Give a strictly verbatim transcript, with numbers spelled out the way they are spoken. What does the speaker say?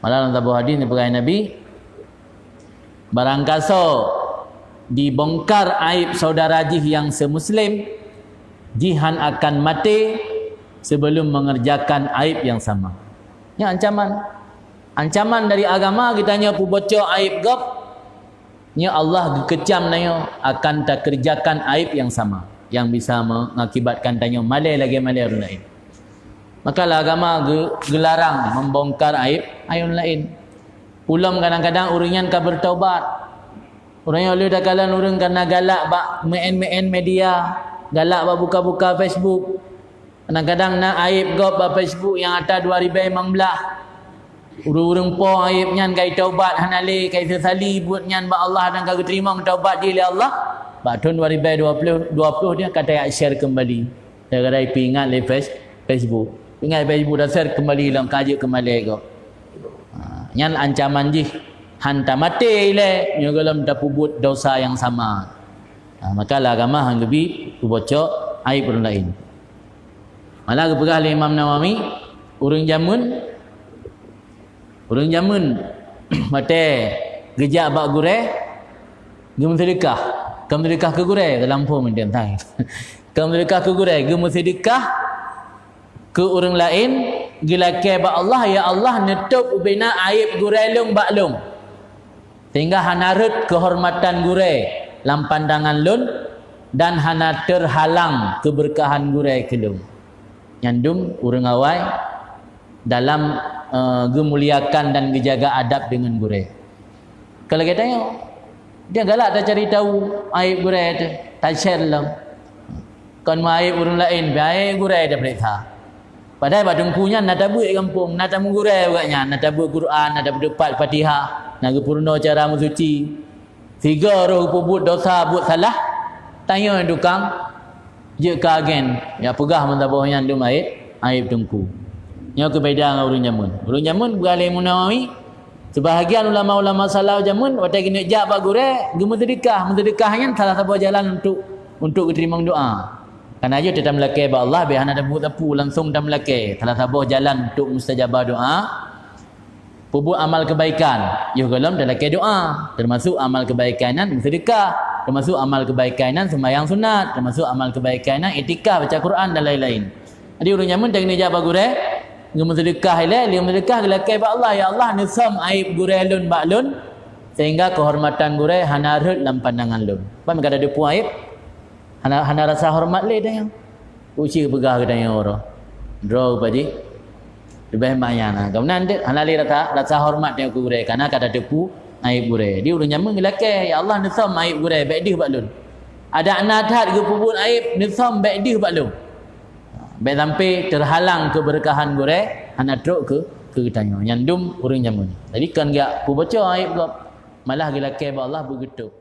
Malah lam saboh hadis neupeugah Nabi, barangkasoe dibongkar aib saudara jih nyang seumuslim, jih han akan maté sebelum mengerjakan aib yang sama. Nyan ancaman. Ancaman dari agama, geutanyoe peuboco aib gob, nyoe Allah geukecam tanyoe akan takeureujakan aib nyang sama, nyang bisa mengakibatkan tanyoe malée lagée malée ureuëng laén. Maka lam agama geu-, geularang membongkar aib, aib ureuëng laén. Ulom kadang-kadang ureuëng nyan ka beutaubat. Ureuëng nyoe le takalon ureuëng kana galak bak meu'en-meu'en media, galak bak buka-buka Facebook. Kadang-kadang na aib gob bak Facebook nyang ata dua ribée limong blaih. Ureuëng-ureuëng po aib nyan ka itaubat hana lé, ka iseusali buet nyan bak Allah dan ka geuteurimong taubat jih lé Allah. Bak thon dua ribée dua ploh, dua ploh dia ka tajak share keumbali. Gara-gara ipeuingat lé Face-, Facebook. Ingat Facebook, dah share keumbali lom, ka jeuet keumalée gob. Ha, nyan ancaman jih. Han tamaté ilée, nyoe gohlom tapeubuet dosa nyang sama. Ha, maka lam agama han geubi peuboco aib ureuëng laén. Malah geupeugah lé Imam Nawawi, ureuëng jameun, ureuëng jameun watée geujak bak gurée, geumeuseudeukah. Kon meuseudeukah keu gurée, teulampu meuntang. Kon meuseudeukah keu gurée, geumeuseudeukah keu ureuëng laén, geulakée bak Allah, "Ya Allah, neutôb ubena aib gurée lôn bak lôn." Sehingga hana rhot keuhormatan gurée lam pandangan lôn dan hana teurhalang keubeurkahan gurée keu lôn. Nyan dum ureuëng awai dalam, eh, geumuliakan dan geujaga adab deungon gurée. Ka lagée tanyoe, dia galak tacari tahu aib gurée teuh, ta-share lom. Kon meu aib ureuëng laén, pih aib gurée tapeuriksa. Padahai bak teungku nyan na tabeuet gampông, na tameugurée awaknyan, na tabeuet Quran, na tabeuet Fatihah, na geupeurunoe cara meusuci. Sigoe roh geupeubuet dosa, buet salah, tanyoe tukang jeuet keu agen, ya peugah meusaboh nyan dum aib, aib teungku. Nyoe keu beda ngon ureuëng jameun. Ureuëng jameun peugah lé Imam Nawawi, Seubahagian ulama-ulama salaf jameun, watée geuneuk jak bak gurée, geumeuseudeukah. Meuseudeukah nyan salah saboh jalan untuk, untuk geuteurimong doa. Kana jeuet tameulakée bak Allah, bék hana tapeubuet sapeue, langsong tameulakée. Salah saboh jalan untuk mustajabah doa, peubuet amal keubaikan. Yoh gohlom talakée doa, teumasok amal keubaikan nyan meuseudeukah, teumasok amal keubaikan nyan seumayang sunat, teumasok amal keubaikan nyan iktikaf, baca Quran dan laén-laén. Jadi ureuëng jameun teuk neujak bak gurée, geumeuseudeukah ilée, lheueh meuseudeukah geulakée bak Allah, "Ya Allah, neusöm aib gurée lôn bak lôn, sehingga keuhormatan gurée hana rhot lam pandangan lôn." Ban ka tateupeue aib, hana, hana rasa horeumat lé tanyoe. Uci peugah keu tanyoe uroe, droe padi leubeh mak nyan. Keunan deuek hana lé rasa, rasa horeumat tanyoe keu gurée, kana ka tateupeue aib gurée. Di ureuëng jameun geulakée, "Ya Allah, neusöm aib gurée, bék deuh bak lôn." Adak na that geupeubuet aib, neusöm bék deuh bak lôn. Bék sampai teurhalang keubeurkahan gurée hana trok keu, keu geutanyoe. Nyan dum ureuëng jameun. Jadi kon geujak peuboco aib gob, malah geulakée bak Allah beugeutôb.